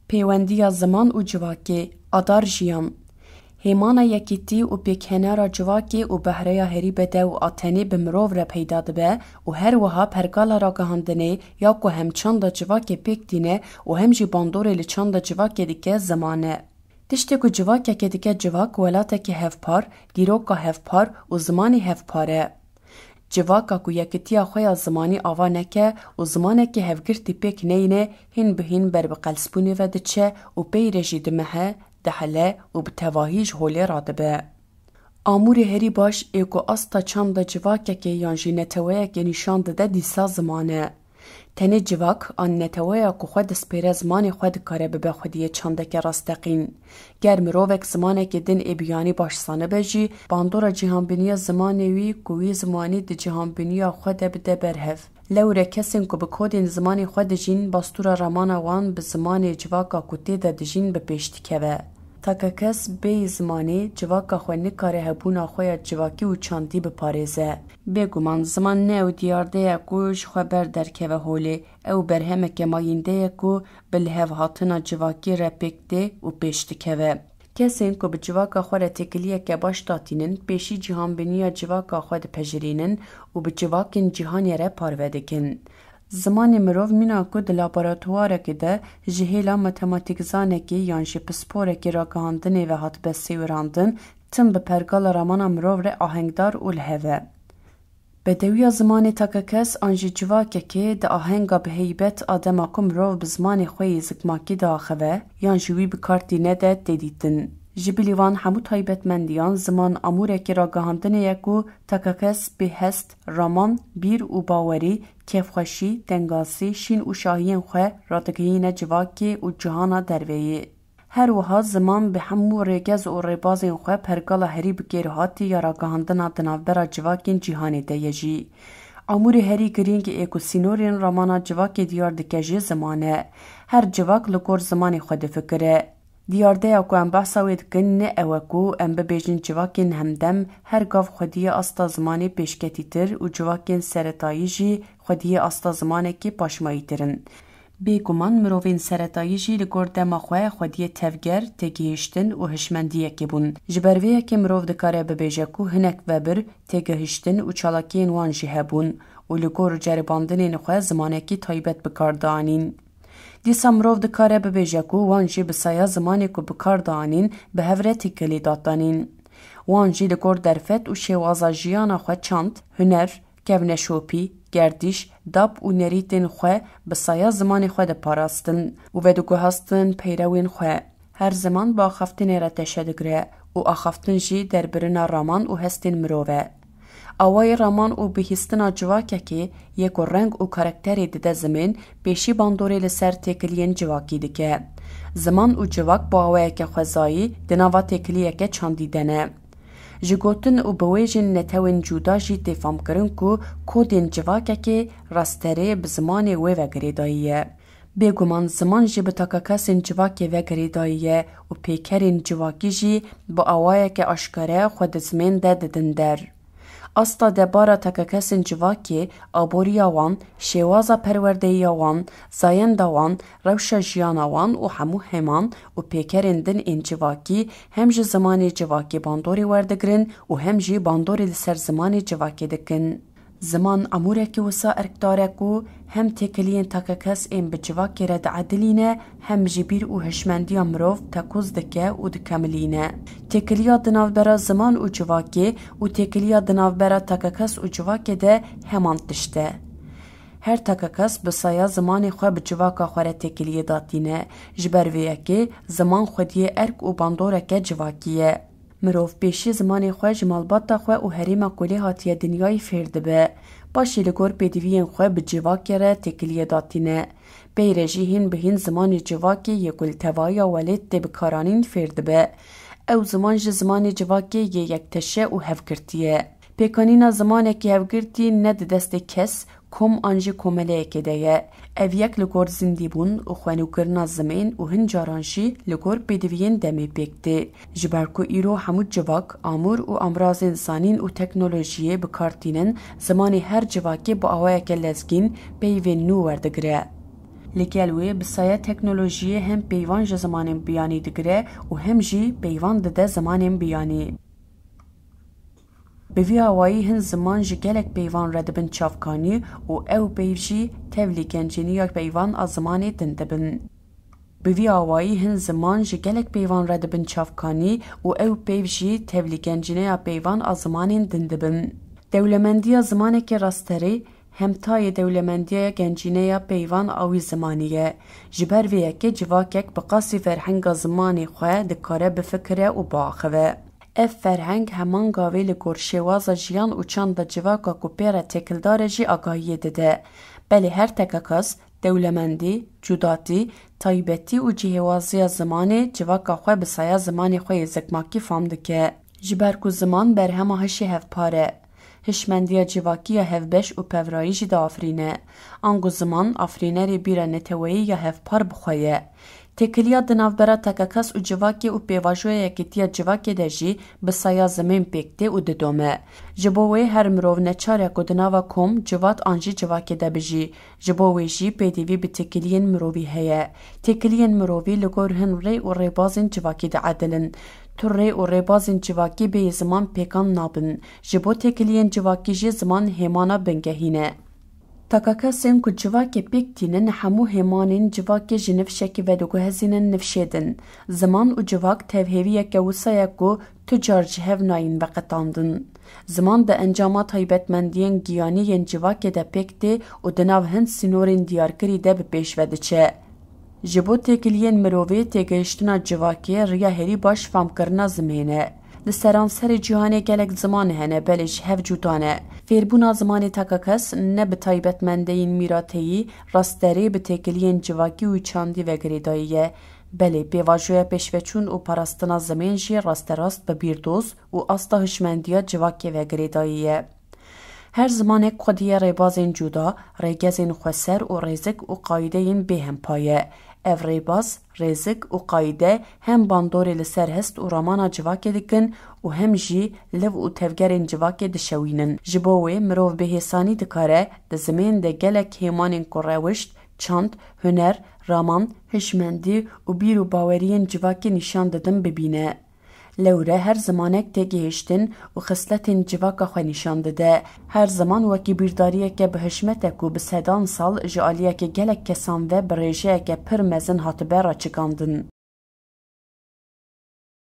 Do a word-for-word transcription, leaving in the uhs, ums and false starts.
Pêwendiya ziman û civakê, adar jiyan. Hêmana yekîtî û pêkhenera civakê û behreya herî bedew a tenê bi mirov re peyda dibe û her wiha pergala ragihandinê ya ku hem çanda civakê pêk tîne û hem jî bandorê li çanda civakê dike ziman e. Tiştê ku civakekê dike civak, welatekî hevpar, dîroka hevpar û zimanê hevpar e. Civaka ku yekitiya xwe ya zimanî ava neke û zimanekî hevgirtî pêk neyne, hîn bi hîn ber bi qelsbûnê ve diçe û pey re jî dimehe, dihele û bi tevahî ji holê radibe. Amûrê herî baş ê ku asta çanda civakekê yan jî neteweyekê nîşan dide dîsa ziman e. Tenê civak an neteweya ku xwe dispêre zimanê xwe dikare bibe xwediyê çandeke rasteqîn. Ger mirovek zimanekê din ê biyanî baş zanibe jî, bandora cîhanbîniya zimanê wî ku wî zimanî di cîhanbîniya xwe de bide ber hev. Lewre kesên ku bi kodên zimanê xwe dijîn, bastûra ramana wan bi zimanê civaka ku tê de dijîn bi pêş dikeve. Takekes bêyî zimanê, civaka xwe nikare hebûna xwe ya civakî û çandî biparêze. Bêguman ziman ne ew diyarde ye ku ji xwe ber derkeve holê. Ew berhemeke mayînde ye ku bi lihevhatina civakî re pêk tê û pêş dikeve. Kesên ku bi civaka xwe re têkiliyeke baş datînin, pêşî cîhanbîniya civaka xwe dipejirînin û bi civakên cîhanê re parve dikin. Zimanê mirov mîna ku di laboratuwarekê de ji hêla matematîkzanekî yan jî pisporekî ragihandinê ve hatibe sêwirandin, tim bi pergala ramana mirov re ahengdar û li hev e. Bedewiya zimanê takekes an jî civakekê di ahenga bi heybet a dema ku mirov bi zimanê xwe yê zikmakî diaxive yan jî wî bi kar tîne de tê dîtin. Ji bilî van hemû taybetmendiyan, ziman amûrekî ragihandinê ye ku takekes bê hest, raman, bîr û bawerî, kêfxweşî, tengasî, şîn û şahiyên xwe radigihîne civakê û cihana derveyî. Her wiha ziman bi hemû rêgez û rêbazên xwe pergala herî bikêrhatî ya ragihandina di navbera civakên cîhanê de ye jî. Amûrê herî girîng ê ku sînorên ramana civakê diyar dike jî ziman e. Her civak li gor zimanê xwe difikire. Diyardeya ku em behsa wê dikin ne ew e ku em bibêjin civakên hemdem her gav xwediyê asta zimanê pêşketîtir û civakên seretayî jî xwediyê asta zimanekî paşmayîtir in. Bêguman mirovên seretayî jî li gor dema xwe xwediyê tevger, têgihiştin û hişmendiyekê bûn. Ji ber vê yekê mirov dikare bibêje ku hinek vebir, têgihiştin û çalakiyên wan jî hebûn û li gor ceribandinên xwe zimanekî taybet bi kar dianîn. Dîsa mirov dikare bibêje ku wan jî bi saya zimanê ku bi kar dianîn bi hev re têkilî datanîn. Wan jî li gor derfet û şêwaza jiyana xwe çand, huner, kevneşopî, gerdîş, dab û nerîtên xwe bi saya zimanê xwe diparastin û vediguhastin peyrewên xwe. Her ziman bi axaftinê re teşe digire û axaftin jî derbirina raman û hestên mirov e. Awayê raman û bihîstina civakekê yê ku reng û karakterê dide zimên, pêşî bandorê li ser têkiliyên civakî dike. Ziman û civak bi awayeke xwezayî di nava têkiliyeke çandî de ne. Ji gotin û biwêjên netewên cuda jî tê famkirin ku kodên civakekê rasterê bi zimanê wê ve girêdayî ye. Bêguman ziman jî bi takekesên civakê ve girêdayî ye û pêkerên civakî jî bi awayeke aşkere xwe di zimên de didin der. Asta debara takekesên civakê, aboriya wan, şêwaza perwerdeyiya wan, zayenda wan, rewşa jiyana wan û hemû heman û pêkerên din ên civakî hem ji zimanê civakê bandorê werdigrin û hem jî bandorê li ser zimanê civakê dikin. Ziman amûrekî wisa erkdar e ku hem têkiliyên takekes ên bi civakê re diedilîne, hem jî bîr û hişmendiya mirov tekûz dike û dikemilîne. Têkiliya di navbera ziman û civakê û têkiliya di navbera takekes û civakê de heman tişt e. Her takekes bi saya zimanê xwe bi civaka xwe re têkiliyê datîne. Ji ber vê yekê ziman xwediyê erk û bandoreke civakî ye. Mirov pêşî zimanê xwe ji malbata xwe û herêma ku lê hatiye dinyayê fêr dibe. Paşê li gor pêdiviyên xwe bi civakê re têkiliyê datîne. Pey re jî hîn bi hîn zimanê civakê yê ku li tevahiya welêt tê bikaranîn fêr dibe. Ew ziman ji zimanê civakê yê yekteşe û hevgirtî ye. Pêkanîna zimanekî hevgirtî ne di destê kes, kom an jî komeleyekê de ye. Ev yek li gor zindîbûn û xwenûkirina zimên û hin caran jî li gor pêdiviyên demê pêk tê. Ji ber ku îro hemû civak, amûr û amrazên zanîn û teknolojiyê bi kar tînin, zimanê her civakê bi awayeke lezgîn peyvên nû werdigire. Li gel wê bi saya teknolojiyê hem peyvan ji zimanên biyanî digire û hem jî peyvan dide zimanên biyanî. Bi vî awayî hin ziman ji gelek peyvan re dibin çavkanî û ew peyv jî tevlî gencîniya peyvan a zimanê din dibin. Bi vî awayî hin ziman ji gelek peyvan re dibin çavkanî û ew peyv jî tevlî gencîneya peyvan a zimanên din dibin. Dewlemendiya zimanekî rasterî hemtayê dewlemendiya gencîneya peyvan a wî zimanî ye. Ji ber vê yekê civakek bi qasî ferhenga zimanê xwe dikare bifikire û biaxive. Ev ferheng heman gavê li gor şêwaza jiyan û çanda civaka ku pê re têkildar e jî agahiyê dide. Belê her teke kes, dewlemendî, cudatî, taybetî û cihêwaziya zimanê civaka xwe bi saya zimanê xwe yê zikmakî fam dike. Ji ber ku ziman berhema hişê hevpar e. Hişmendiya civakî ya hevbeş û pevrayî jî diafirîne. Ango ziman afirînerê bîra neteweyî ya hevpar bi xwe ye. Têkiliya di navbera tekekes û civakê û pêvajoya yekîtiya civakê de jî bi saya zimên pêk tê û didome. Ji bo wê her mirov neçar e ku di nava kom, civat an jî civakê de bijî. Ji bo wê jî pêdivî bi têkiliyên mirovî heye. Têkiliyên mirovî li gor hin rê û rêbazên civakî diedilin. Tu rê û rêbazên civakî bêyî ziman pêkan nabin. Ji bo têkiliyên civakî jî ziman hêmana bingehî ne. Takakesên ku civakê pêk tînin hemû hêmanên civakê ji nifşekî vediguhezînin nifşê din. Ziman û civak tevhêviyeke wisa ye ku tu car ji hev nayên veqetandin. Ziman di encama taybetmendiyên giyanî yên civakê de pêk tê û di nav hin sînorên diyarkirî de bi pêş ve diçe. Ji bo têkiliyên mirovî, têgihiştina civakê riya herî baş famkirina zimên e. Li seranserê cîhanê gelek ziman hene, belê ji hev cuda ne. Fêrbûna zimanê takakes ne bi taybetmendeyên mîrateyî, rasterî bi têkiliyên civakî û çandî ve girêdayî ye. Belê, pêvajoya pêşveçûn û parastina zimên jî rasterast bi bîrdoz û asta hişmendiya civakê ve girêdayî ye. Her zimanek xwedî ye rêbazên cuda, rêgezên xweser û rêzik û qayîdeyên bêhempa ye. Ev rêbaz, rêzik û qayîde hem bandorê li ser hest û ramana civakê dikin û hem jî liv û tevgerên civakê dişewînin. Ji bo wê mirov bi hêsanî dikare di zimên de gelek hêmanên ku rewişt, çand, huner, raman, hişmendî û bîr û baweriyên civakê nîşan didin bibîne. Lewre her zimanek têgihiştin û xisletên civaka xwe nîşan dide. Her ziman wekî bîrdariyeke bi hişmet e ku bi sedan sal ji aliyeke gelek kesan ve bi rêjeyeke pir mezin hatibe raçikandin.